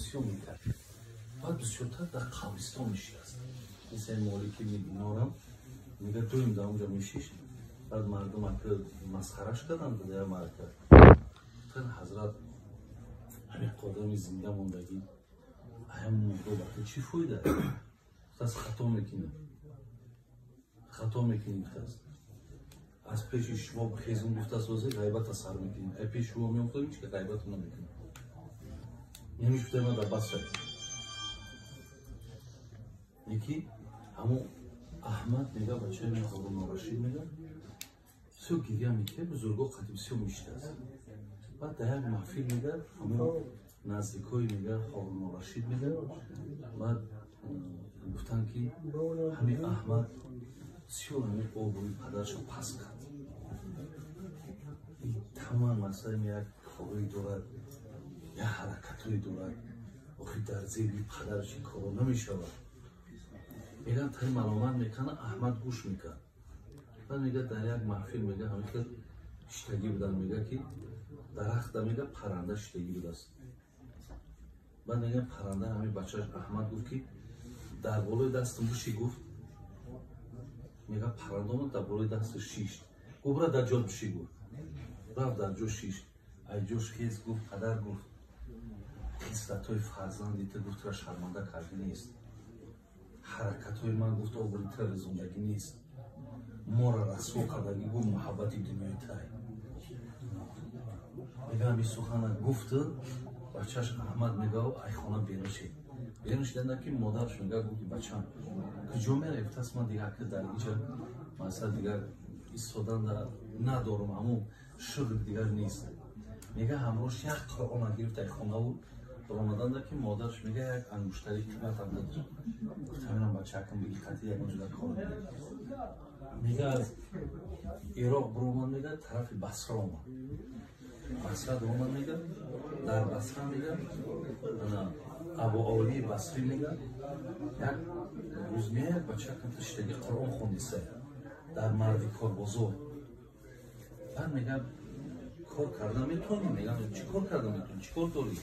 бисёр мекард. Баъд бисёртар дар қабристон мешидаст. Мисли Молики Динорам мега, дуюм дар онҷо мешишт. Баъд мардум ака масхараш карданд дар марака. Гуфтанд: «Ҳазрат, ҳамин қодами зинда мондагӣ, ҳам мурдо ба ту чӣ фоида?» Гуфтааст: «Хато мекунӣ, хато мекунӣ», гуфтааст. «Аз пеши шумо хезум», гуфтааст, «озе ғайбата сар мекунем. Ай пеши шумо меофтам, ҳеч ка ғайбату намекунем». Ҳамиш гуфта ма дар бас шад. Яки ҳамун Аҳмад мега, бачаи ме Ҳорун Рашид мега, бисёр гиря мекард, бузурго қати бисёр мешитааст. Баъд дар як маҳфил мега, ҳамун наздикои мега Ҳорун Рашид мега, баъд гуфтанд, ки ҳамин Аҳмад бисёр ҳамин обрӯи падарашо паст кард. Тамоман масалан як корое дорад, як ҳаракатое дорад, охи дар зери падараш ин коро намешавад. Меган, таи маломат мекунад, Аҳмад гӯш мекард. Баъд мега, дар як маҳфил мега, ҳамин хел шиштагӣ буданд, мега, ки дарахта мега парранда шиштагӣ будааст. Баъд мега, парранда ҳамин бачааш Аҳмад гуфт, ки дар болои дастам биши, гуфт. Мега, парранда омад, дар болои дасташ шишт. Гуфт: «Бира, дар ҷот биши», гуфт. Рафт, дар ҷо шишт. Ай ҷош хез, гуфт: «Падар, — гуфт, — хислатҳои фарзанди ту, — гуфт, — тура шарманда кардӣ нест, ҳаракатҳои ман, — гуфт, — обрӯи тура резондагӣ нест, моро расво кардагӣ, — гуфт, — муҳаббати дунёи тай». Мега, ҳамин сухана гуфту бачааш Аҳмад мега, ай хона берун шид. Берун шиданда ки модараш мега гуфт, ки бачам, куҷо меравӣ? Гуфтааст: «Ман дигар ака дар иҷа масалан дигар истодан надорам, ҳамун шуғл дигар нест». Мега, ҳамроҳш як Қуръона гирифт, ай хонаву баромаданда ки модараш мега як ангуштари қиматам дод. Гуфт: «Ҳаминам, бачаакам, биги, қати ягон ҷода кор». Мега, аз Ироқ биромад, мега, тарафи Басра омад. Басра омад, мега, дар Басра мега Абу Олии Басрӣ мега як рӯз меяд, бачаакам шиштаги Қуръон хондиса дар марди корбозор. Баъд мега: «Кор карда метавонӣ?» Мега: «Чӣ кор карда метавонӣ? Чӣ кор дорӣ?»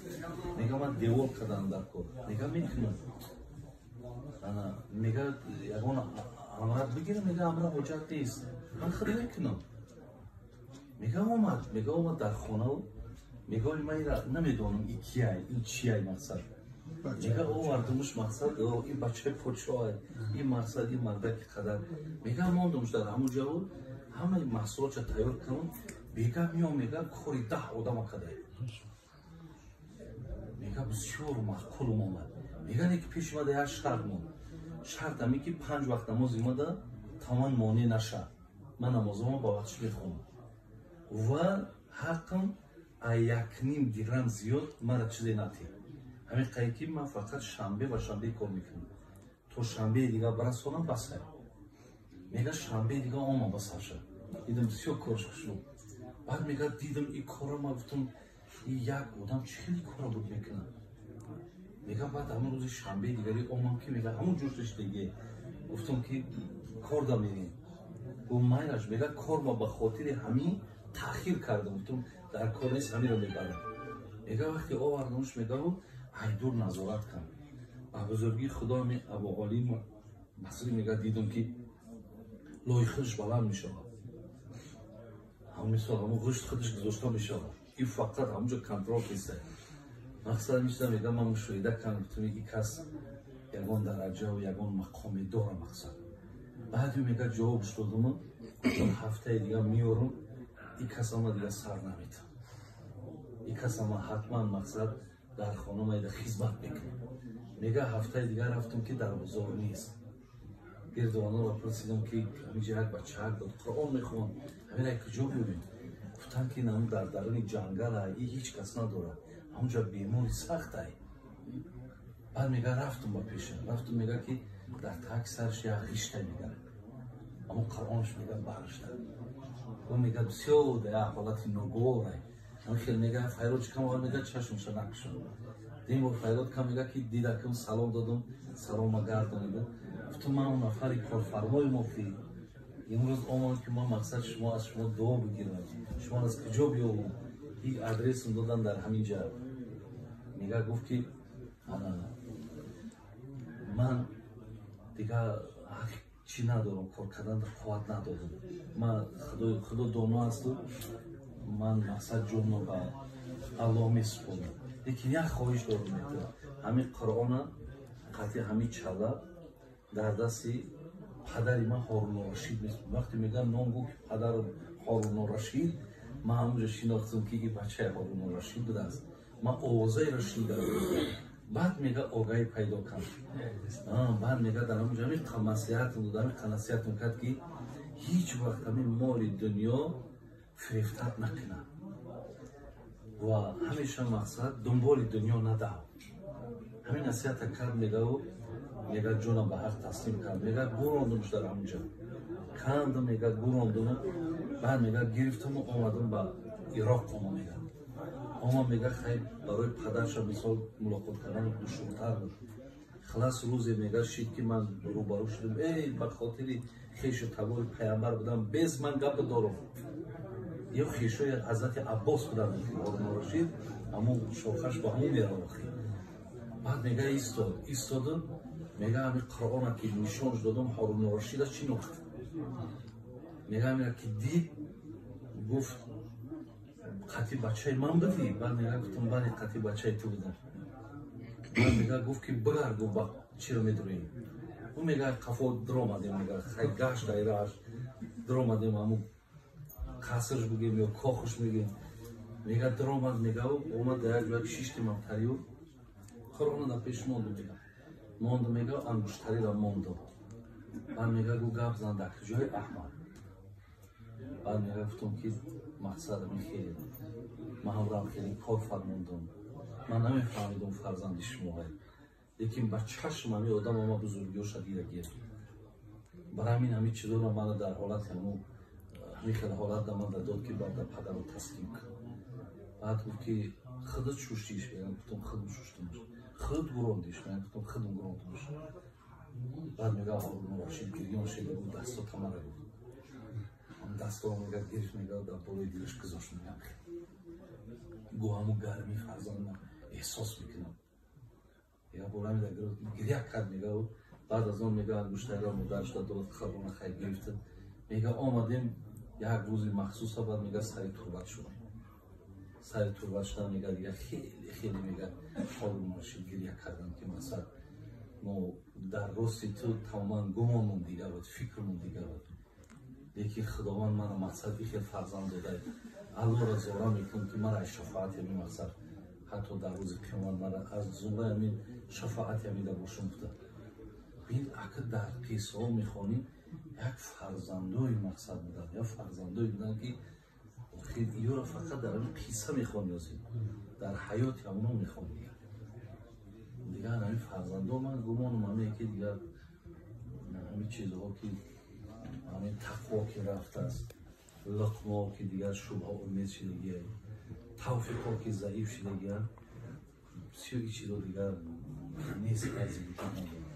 Мега: «Ман девор кардан дар кор». Мега: «Мекунам». Ана мега: «Ягон амрат бигирам?» Мега: «Амра ҳоҷат нест, ман худ мекунам». Мега, омад, мега, омад дар хонаву мега: «Ман ира намедонам, и кияй, ин чияй?» Мақсад, мега, овардумуш, мақсад, ин бачаи подшоҳай, ин мақсад, ин мардаки қадар. Мега, мондумуш дар ҳамун ҷаву ҳамаи маҳсулотша тайёр кунам. Бега меом, мега, кори 10 одама кадай. Мега, бисёр маъқулум омад. Мега, не ки пеши мада як шарт монд. Шарт ҳамин ки панҷ вақт намози мада тамоман монеъ наша, ман намозамон ба вақтш мехонам ва ҳаққам а 1,5 дирам зиёд мара чизе натиҳ. Ҳамин қайд ки ман фақат шанбе ва шанбе кор мекунам, то шанбеи дигар барасонам, басай. Мега, шанбеи дигар омам ба сарша, дидам, бисёр корш хушнуд. Баъд мега, дидам и кора, ма гуфтам: «И як одам чӣ хели кора буд мекунад?» Мега, баъд ҳамон рӯзи шанбеи дигари омам ки мега, ҳамон ҷӯшташ диге. Гуфтам, ки кор да мерем? Гуфт: «Майлаш». Мега, кор ма ба хотири ҳамин таъхир кардам. Гуфтам: «Дар кор нест, ҳаминро мебарам». Мега, вақте овардамш, мегаву айдур назорат кард. Ба бузургии Худо ами Абуолӣ Басрӣ мега, дидам, ки лои худаш баланд мешавад, ҳамун мисол ҳамун ғушт худаш гузошта мешавад, ин фақат ҳамунҷо контрол киста. Мақсад мишда, мега, ман мушоҳида кардам, гуфтам: «И кас ягон дараҷаву ягон мақоме дора». Мақсад, баъди мега, ҷавобш додуму гуфтам: «Ҳафтаи дига меорум и касама, дига сар наметам и касама, ҳатман, мақсад, дар хона майда хизмат мекунам». Мега, ҳафтаи дигар рафтам ки дар бозор нест. Гирдуонро пурсидам, ки ҳаминҷа як бачаак дод, Қуръон мехонд, ҳамина куҷо биёбем? Гуфтанд, ки нам дар даруни ҷангала, и ҳеҷ кас надорад, ҳамунҷа бемори сахтай. Баъд мега, рафтум ба пеша, рафтум, мега, ки дар так сарш як ғишта, мега, ҳамун Қуръонш, мега, барашта. Ӯ мега, бисёр дар як ҳолати ногуворай. Ҳамин хел мега, файрод чикам, мега, чашмша накушод. Дим бо файрод кам, мега, ки дидакам, салом додум, салома гардонида. Гуфтум: «Ман он нафари корфармои мо, ки имрӯз омадам, ки ман мақсад шумо, аз шумо дуо бигирам, шумо аз куҷо биёбум?» И адресам додан, дар ҳамин ҷа. Мега, гуфт, ки Ана ман дигар чӣ надорам, кор кардан қувват надодам. Ман худо доно асту, ман мақсад ҷонро ба Аллоҳ месупорам, лекин як хоҳиш дорам: ҳамин Қуръона қатъи ҳамин чала дар дасти падари ман Ҳорунуррашид месупорам. Вақте мегӯям ном гӯ, ки падарам Ҳорунуррашид, ман ҳамонҷо шинохтам, ки и бачаи Ҳорунуррашид будааст. Ман овозаеро шунидам. Баъд мега огаҳӣ пайдо кард. Баъд мега дар ҳамонҷо ҳамин маслиҳатм дод, ҳамин насиҳатм кард, ки ҳеҷ вақт ҳамин моли дунё фирефтат накунад ва ҳамеша мақсад дунболи дунё надав. Ҳамин насиҳата кард, мегаву мега ҷонам ба ҳақ таслим кард. Мега гурондумш дар ҳамонҷо, кандам, мега гурондуму баъд мега гирифтаму омадам ба Ироқ. Ома мега, ома, мега хай, барои падарша мисол мулоқот кардан душвортар буд. Халас, рӯзе мега шид, ки ман рӯбарӯ шудам. Эй, ба хотири хешу табори паямбар будам, без ман гап дорам. Ё хешои ҳазрати Аббос буданд, Ҳорунрашид ҳамун шохаш ба ҳамун меравохи. Баъд мега истод, истоду мега ҳами Қуръона ки нишонш додам, Ҳорунрашида шинохт. Мега ҳамира ки дид, гуфт: «Қатъи бачаи ман будӣ?» Баъд мега гуфтам: «Бале, қатъи бачаи ту будам». Баъд мега гуфт, ки бигар, гуфт, ба чиро медурем? Ӯ мега қафо дуромадем, мега хай гашт дайрааш дуромадем, ҳамун қасрш бигем ё кохш мегем. Мега дуромад, мега омад, дар як ҷоя шиштем, амтарию Қуръона дар пеш монду, мега монду, мега ангуштариро монду. Баъд мега гу: «Гап зан, дар куҷои Аҳмад?» Баъд мега гуфтам, ки мақсад ами хеле ман ҳамроҳам хеле кор фармондум, ман намефаҳмидум фарзанди шумоҳе, лекин ба чашм ҳами одам ама бузургиёша дида гир. Барои ҳамин ҳами чизоро мана дар ҳолати ҳамун ҳамин хел ҳолат да ман дод, ки баъд падарро таслим кун. Баъд гуфт, ки худат шуштиш? Мегам, гуфтам: «Худам шуштумаш». «Худ гурондиш?» Мегам, гуфтам: «Худам гурондумаш». Баъд мега Ҳорун Рашид гирён шида гуфт: «Дасто тамара», гуфт. Дастро мега гирифт, мега дар болои дилаш гузошт. Мегам гу ҳамун гарми фарзанд ман эҳсос мекунам. Я болами дар гиря кард. Мега баъд аз он мега ангуштарро модараш дод, Қуръона хай гирифта, мега омадем як рӯзи махсуса. Баъд мега сари турбат шудам. Сари турбат шудам, мега дига хеле хеле мега Ҳорун Рашид гиря кардам, ки мақсад мо дар рости ту тамоман гумонмон дигар буд, фикрмон дигар буд, лекин Худованд мана мақсад хел фарзанд дода. Аллоҳро зора мекунам, ки мара аз шафоати ҳамин мақсад ҳатто дар рӯзи қиёмат мара аз зумраи ҳамин шафоати ҳамида бошам, гуфта. Бин, ака, дар қиссаҳо мехонӣ, як фарзандои мақсад буданд, як фарзандое буданд, ки охир ёро фақат дар ҳамин қисса мехонӣ, озӣ дар ҳаёти ҳамоно мехонӣ. Дигар ҳамин фарзандо ман гумонам ҳамее, ки дигар ҳамин чизҳо, ки ҳамин тақво ки рафтааст, луқмо ки дигар шубҳа умед шидагия, тавфиқо ки заиф шидагия, бисёри чизо дигар нест аз вуҷуд надорад.